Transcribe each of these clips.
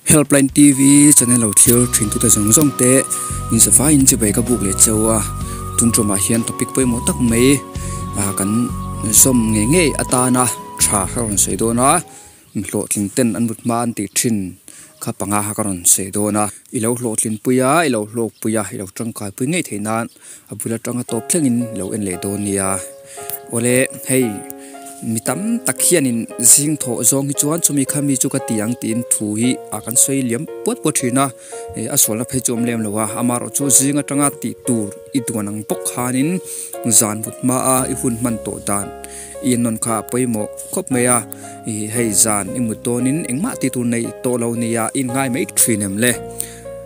Helpline TV channel lo thlir thin tute zawng zawng te in zavaiin chibai ka buk leh cheu a, tun tumah hian topic pawimawh tak mai ah kan zawm ngei ngei atana tha ka rawn sawi dawn a, hlawhtling ten an mut hma an tih thin kha panga kha ka rawn sawi dawn a, i lo hlawhtlin pui a, i lo hlawk pui a, i lo tangkai pui ngei theih nan a bul atanga tawp thlengin i lo en leh dawn nia. Awle hei mi tam tak hianin zing thawh zawng hi chuan chumi kha mi chu ka ti ang tiin thu hi a kan sawi liam puat puat thin a, ih a sualna phei chu a awm lem lo a, amaherawhchu zing atanga tih tur i duan ang bawk khanin zan vut hma a i hun hman tawh dan i ennawn kha a pawimawh khawp mai a, ih hei zan i mut dawnin engmah tih tur nei tawh lo nia i inngai mai thin em le,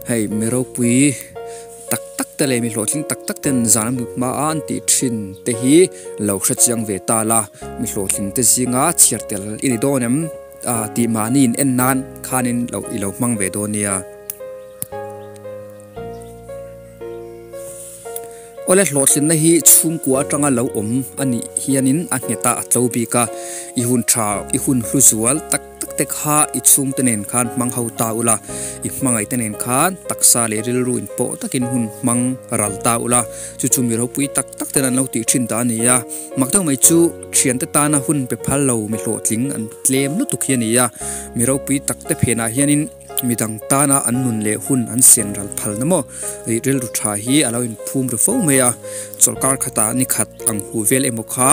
hei mi ropui. Tak tak te leh mi hlawhtling tak tak ten zan an mut hma a an tih thin te hi lo hre chiang ve ta la, mi hlawhtling te zinga chhiar tel i ni dawn em? Ah tih mahni in en nan khanin lo i lo hmang ve dawn nia. Awle hlawhtlinna hi chhungkua atanga lo awm a nih hianin a nghet a a tlo bik a, i hun tha i hun hlu zual tak tak te kha i chhungte nen khan hmang ho ta ula, i hmangaih te nen khan taksa leh rilru in pawh takin hun hmang ral ta ula, chu chu mi ropui tak tak ten an lo tih thin ta a ni a, mak deuh mai chu thiante tana hun pe phal lo mi hlawhtling an tlem lutuk hi a ni a, mi ropui tak te phenah hianin midang tana an nun leh hun an sen ral phal na maw, ih rilru tha hi a lo inphum ru fo mai a, chawlhkar khatah ni khat ang hu vel emaw kha.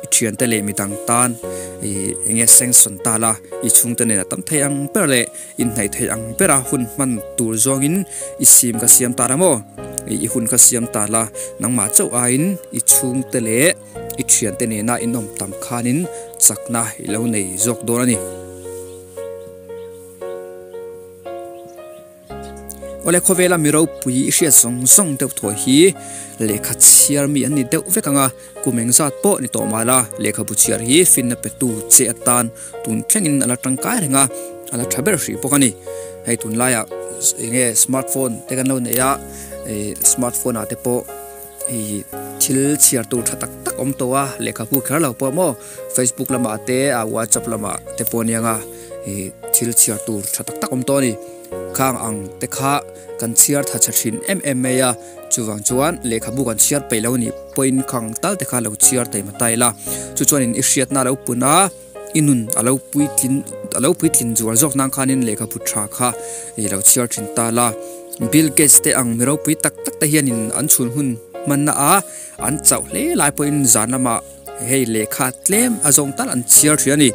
I thiante leh midang tan i enge sanction ta la, i chhungte nen a tam thei ang ber leh inhnaih thei ang bera hun hman tur zawngin i sim ka siam ta la maw? I hun ka siam ta la, nangmah chauh aiin i chhungte leh i thiante nena inawm tam khanin chakna i lo nei zawk dawn a ni. Awle khawvela mi ropui i hriat zawng zawng deuh thaw hi lehkha chhiar mi an ni deuh vek ang a, kum eng zat pawh ni tawh mah la lehkhabu chhiar hi finna petu che atan tun thlengin a la tangkai reng a, a la tha ber hrih bawk a ni. Hei tunlaiah eng nge smartphone te kan lo nei a, ih smartphone ah te pawh ih thil chhiar tur tha tak tak awm tawh a, lehkhabu kher lo pawh maw facebook lamah te ah whatsapp lamah te pawh ania nga ih thil chhiar tur tha tak tak awm tawh a ni. Khang ang te kha kan chhiar tha chhe thin em em mai a, chuvang chuan lehkhabu kan chhiar peih lo nih pawhin khang tal te kha lo chhiar thei ma ta ila, chu chuanin i hriatna a lo pun a, i nun a lo puitlin a lo puitlin zual zawk nan khanin lehkhabu tha kha i lo chhiar thin ta la. Bill Gates te ang mi ropui tak tak te hianin an chhun hun hmanna a an chauh hle lai pawhin zan lamah hei lehkha tlem a zawng tal an chhiar thin a ni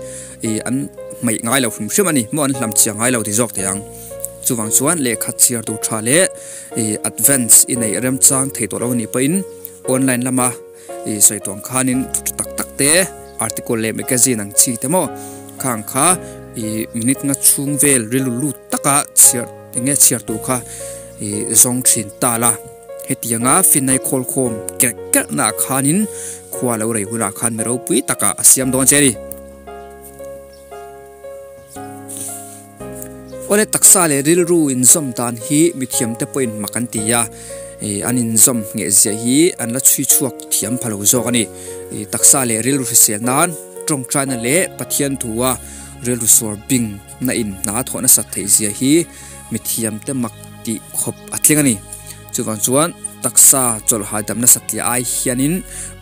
ih an hmaih ngai lo hrim hrim a ni maw an hlam chiang ngai lo ti zawk thei ang chuvang chuan lehkha chhiar tur tha leh ih advance i neih remchang thei tawh lo a nih pawhin online lama ih sawi tuang khanin thu tha tak tak te article leh magazine ang chi te maw khang kha ih minute nga chhung vel rilru lut taka chhiar eng nge chhiar tur kha ih zawng thin ta la. Hetianga Finai khawlkhawm kerh kerh naah khanin khua lo rei hunah khan mi ropui takah a siam dawn che a ni. Awle taksa leh rilru inzawm dan hi mithiamte pawhin mak an ti a, an inzawm ngheh ziah hi an la chhui chhuak thiam pha lo zawk a ni. Taksa leh rilru hrisel nan tawngtaina leh Pathian thua rilru suar bing na in hna thawh nasat theih zia hi mithiamte mak tih khawp a thleng a ni. Chuvang chuan taksa chawlh hahdam nasat leh ai hianin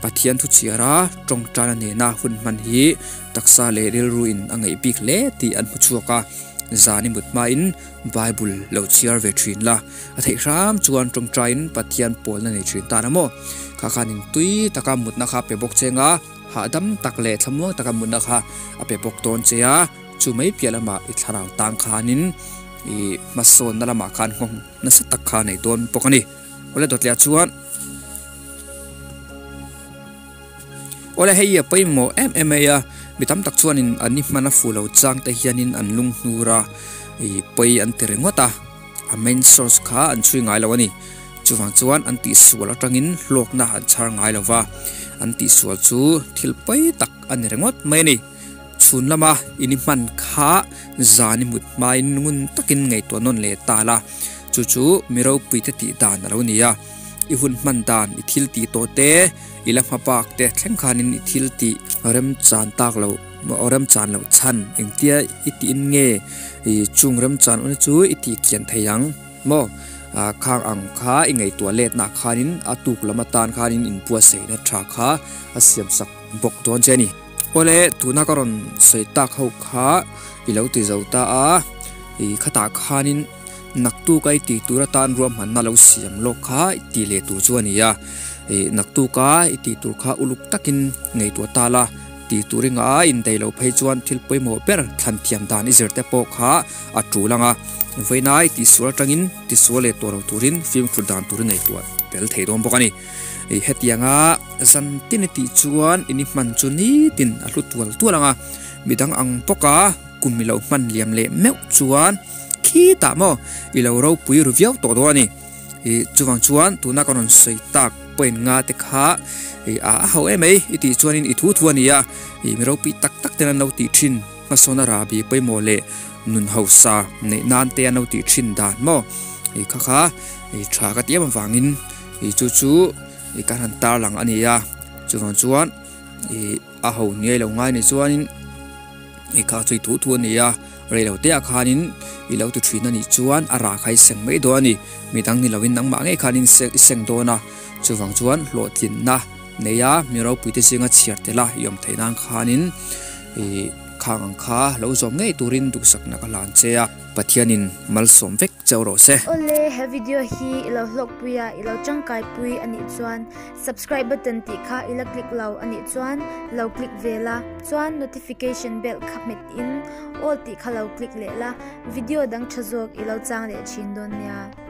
Pathian thu chhiara tawngtana nena hun hman hi taksa leh rilru in a ngaih bik hle tih an hmu chhuak a. Zan i mut hmain Bible lo chhiar ve thin la, a theih hram chuan tawngtain Pathian pawlna nei thin tan a maw? Kha khanin tui taka mutna kha pe bawk che anga hahdam tak leh thlamuang taka mutna kha a pe bawk dawn che a, chu mai piah lamah i thlarau tang khanin i hmasawnna lamah khan nghawng nasa tak kha nei dawn bawk a ni. Awle dawtliah chuan Awle hei a pawimawh em em mai a, mi tam tak chuanin an ni hman a fuh lo chang te hianin an lung hnur a, ih pawi an ti ringawt a, a main source kha an chhui ngai lo a ni. Chuvang chuan an tihsual atangin hlawkna an chhar ngai lo va, an tihsual chu thil pawi tak a ni ringawt mai a ni. Chhun lama in i hman kha zan i mut hmain ngun takin ngaihtuah nawn leh ta la, chu chu mi ropuite tih dan a lo ni a. I hun hman dan, i thil tih tawh te, i la hma bak te thleng khanin i thil tih remchan tak loh Maw remchan loh chhan engtia i tiin nge i chung remchan awna chu i tih kian thei ang maw? Khang ang kha i ngaihtuah letna ah khanin a tuk lam atan khanin inbuatsaihna tha kha a siam sak bawk dawn che a ni. Awle tuna ka rawn sawi tak ho kha i lo ti zo ta a, i khatah khanin naktuk a i tih tur atan ruahmanna lo siam lawk kha i tih leh tur chu a ni a, i naktuk a i tih tur kha uluk takin ngaihtuah ta la, tih tur enga a indaih loh phei chuan thil pawimawh ber thlan thiam dan i zir te pawh kha a tul ang a, vawiina i tihsual atangin tisual leh tawh lo turin fimkhur dan tur i ngaihtuah tel thei dawn bawk a ni. I hetianga zan tin i tih chuan in i hman chu nitin a hlu tual tual ang a, midang ang bawka kum i lo hman liam leh meuh chuan khitah maw i lo ropui ru viau tawh dawn a ni. Ih chuvang chuan tuna ka rawn sawi tak point nga te kha ih a ho em mai i tih chuanin i thu thu a ni a, ih mi ropui tak tak ten an lo tih thin hmasawn a rahbi pawimawh leh nun hausa neih nan te an lo tih thin dan maw ih kha kha ih tha ka ti em avangin ih chu chu ih kan han tarlang a ni a, chuvang chuan ih a ho hniai lo ngai ni chuanin i kha chu i thu thu a ni a, rei lo te ah khanin i lo ti thin a nih chuan a rah kha i seng mai dawn a ni, midang ni lovin nangmah ngei khanin i seng dawn a, chuvang chuan hlawhtlinna nei a mi ropui te zinga chhiar tel a i awm theih nan khanin ih khang ang kha lo zawm ngei turin duhsakna ka hlan che a, Pathianin malsawm vek chauh rawh se. Awle, he video hi i lo hlawkpui a, i lo tangkaipui a nih chuan Subscribe button tih kha i la click lo a nih chuan lo click ve la, chuan notification bell kha hmet in all tih kha lo click leh la, video dang tha zawk i lo chang leh thin dawn nia.